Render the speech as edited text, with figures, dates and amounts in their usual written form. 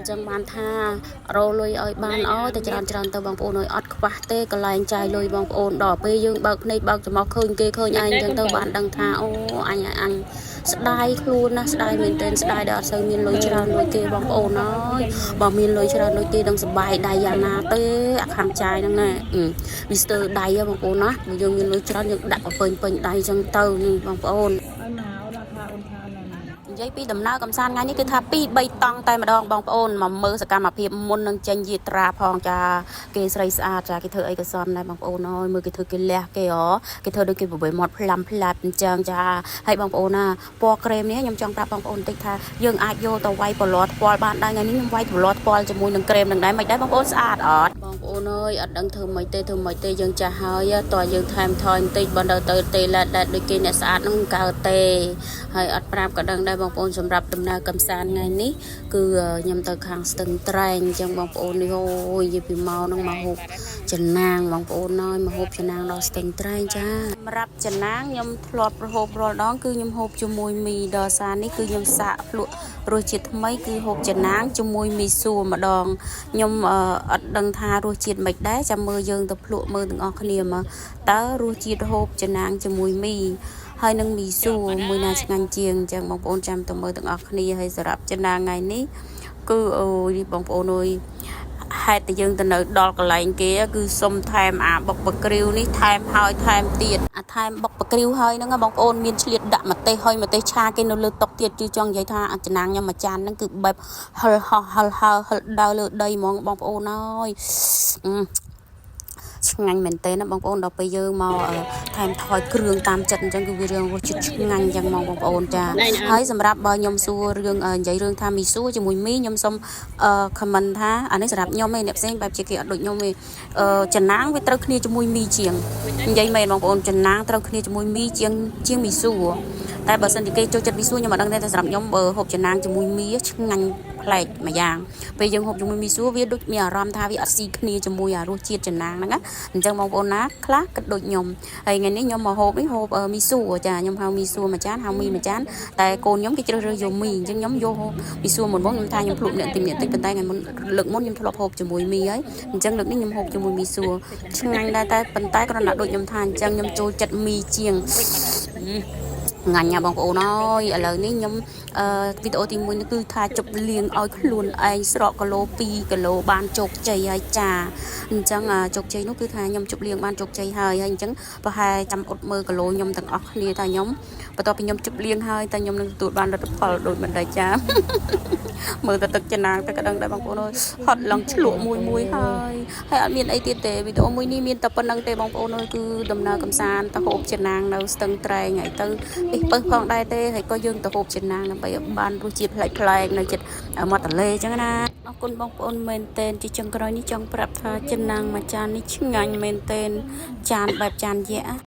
អញ្ចឹងបានថារលុយឲ្យបានអោយតែច្រើនច្រើនទៅបងប្អូនអើយអត់ខ្វះទេកន្លែងចាយលុយបងប្អូនដល់ពេលយើងបើកភ្នែកបើកច្រមុះឃើញគេឃើញឯងអញ្ចឹងទៅបានដឹងថាអូអញអញស្ដាយខ្លួនណាស់ស្ដាយមែនទែនស្ដាយដែលអត់សូវមានលុយច្រើនដូចគេបងប្អូនអើយបើមានលុយច្រើនដូចគេដឹងសប្បាយដៃយ៉ាងណាទេអាខាងចាយហ្នឹងណាវាស្ទើរដៃហ៎បងប្អូនណាបើយើងមានលុយច្រើនយើងដាក់ពេញពេញដៃអញ្ចឹងទៅនេះបងប្អូន ឲ្យមកដល់ថាអូនថាណាណា និយាយពីដំណើរកំសាន្តថ្ងៃនេះគឺថា2 3តង់តែម្ដងបងប្អូនមកមើលសកម្មភាពមុននឹងចេញយាត្រាផងចាគេស្រីស្អាតចាគេធ្វើអីក៏សមដែរបងប្អូនអើយមើលគេធ្វើគេលះគេហ៎គេធ្វើដូចគេបបួលមាត់ផ្លាំផ្លាប់អញ្ចឹងចាហើយបងប្អូនណាពណ៌ក្រែមនេះខ្ញុំចង់ប្រាប់បងប្អូនបន្តិចថាយើងអាចយកទៅវាយប្រឡថ្ពាល់បានដែរថ្ងៃនេះខ្ញុំវាយប្រឡថ្ពាល់ជាមួយនឹងក្រែមនឹងដែរមិនដែរបងប្អូនស្អាតអត់បងប្អូនអើយអត់ដឹងធ្វើម៉េចទេធ្វើម៉េចទេយើងចាស់ហើយតើយើងថែមថយបន្តិចបើដល់ទៅទេឡែតដែតដូចគេអ្នកស្អាតហ្នឹងកើតទេ ហើយអត់ប្រាប់ក៏ដឹងដែរបងប្អូនសម្រាប់ដំណើរកំសាន្តថ្ងៃនេះគឺខ្ញុំទៅខាងស្ទឹងត្រែងអញ្ចឹងបងប្អូននេះអូយនិយាយពីមកហ្នឹងមកហូបចំណាងបងប្អូនអើយមកហូបចំណាងដល់ស្ទឹងត្រែងចាសម្រាប់ចំណាងខ្ញុំធ្លាប់ហូបរាល់ដងគឺខ្ញុំហូបជាមួយមីដល់សានេះគឺខ្ញុំសាកភ្លក់រសជាតិថ្មីគឺហូបចំណាងជាមួយមីសួរម្ដងខ្ញុំអត់ដឹងថារសជាតិមិនដែរចាំមើលយើងទៅភ្លក់មើលទាំងអស់គ្នាមកតើរសជាតិហូបចំណាងជាមួយមី ហើយនឹងមីសួរមួយណាឆ្ងាញ់ជាងអញ្ចឹងបងប្អូនចាំទៅមើលទាំងអស់គ្នាហើយសម្រាប់ចំណាងថ្ងៃនេះគឺអូយបងប្អូនអើយហេតុតែយើងទៅនៅដល់កន្លែងគេគឺសុំថែមអាបុកបក្រិវនេះថែមហើយថែមទៀតអាថែមបុកបក្រិវហើយហ្នឹងបងប្អូនមានឆ្លៀតដាក់ម្ទេសហើយម្ទេសឆាគេនៅលើតុទៀតគឺចង់និយាយថាអាចចំណាងខ្ញុំមួយចានហ្នឹងគឺបែបហិលហោះហិលហើហិលដើរលើដីហ្មងបងប្អូនអើយ ឆ្ងាញ់មែនទែនណាបងប្អូនដល់ពេលយើងមកថែមថយគ្រឿងតាមចិត្តអញ្ចឹងគឺវារឿងរសជាតិឆ្ងាញ់អញ្ចឹងហ្មងបងប្អូនចាហើយសម្រាប់បើខ្ញុំសួររឿងនិយាយរឿងថាមីសួរជាមួយមីខ្ញុំសុំអឺ comment ថាអានេះសម្រាប់ខ្ញុំឯងអ្នកផ្សេងបែបជាគេអត់ដូចខ្ញុំឯងអឺចំណាងវាត្រូវគ្នាជាមួយមីជាងនិយាយមែនបងប្អូនចំណាងត្រូវគ្នាជាមួយមីជាងជាងមីសួរតែបើសិនជាគេចូលចិត្តមីសួរខ្ញុំអត់ដឹងទេតែសម្រាប់ខ្ញុំបើហូបចំណាងជាមួយមីឆ្ងាញ់ប្លែកម្យ៉ាងពេលយើងហូបជាមួយមីសួរវាដូចមានអារម្មណ៍ថាវាអត់ស៊ីគ្នាជាមួយអារសជាតិចំណាងហ្នឹងណាអញ្ចឹងបងប្អូនណាខ្លះគិតដូចខ្ញុំហើយថ្ងៃនេះខ្ញុំមកហូបនេះហូបមីសួរចាខ្ញុំហៅមីសួរមួយចានហៅមីមួយចានតែកូនខ្ញុំគេជ្រើសរើសយកមីអញ្ចឹងខ្ញុំយកមីសួរមុនមកខ្ញុំថាខ្ញុំភ្លក់អ្នកតិចអ្នកតិចប៉ុន្តែថ្ងៃមុនលើកមុនខ្ញុំធ្លាប់ហូបជាមួយមីហើយអញ្ចឹងលើកនេះខ្ញុំហូបជាមួយមីសួរឆ្ងាញ់ដែរតែប៉ុន្តែគ្រាន់តែដូចខ្ញុំថាអញ្ចឹងខ្ញុំចូលចិត្តមីជាង ងាញ់ណាបងប្អូនអើយឥឡូវនេះខ្ញុំអឺវីដេអូទី1នេះគឺថាជប់លៀងឲ្យខ្លួនឯងស្រកគីឡូ2គីឡូបានជោគជ័យហើយចាអញ្ចឹងជោគជ័យនោះគឺថាខ្ញុំជប់លៀងបានជោគជ័យហើយហើយអញ្ចឹងប្រហែលចាំអត់មើលគីឡូខ្ញុំទាំងអស់គ្នាថាខ្ញុំបន្ទាប់ពីខ្ញុំជប់លៀងហើយតែខ្ញុំនឹងទទួលបានលទ្ធផលដូចម្ដេចចា មើលតែទឹកចំណាងតែក៏ដឹងដែរបងប្អូនអើយហត់ឡើងឆ្លក់មួយមួយហើយហើយអត់មានអីទៀតទេវីដេអូមួយនេះមានតែប៉ុណ្្នឹងទេបងប្អូនអើយគឺដំណើរកំសាន្តទៅហូបចំណាងនៅស្ទឹងត្រែងហើយទៅនេះពឹសផងដែរទេហើយក៏យើងទៅហូបចំណាងដើម្បីឲ្យបានរសជាតិប្លែកៗនៅចិត្តមាត់ទន្លេអញ្ចឹងណាអរគុណបងប្អូនមែនតែនជាចុងក្រោយនេះចង់ប្រាប់ថាចំណាងមួយចាននេះឆ្ងាញ់មែនតែនចានបែបចានយៈ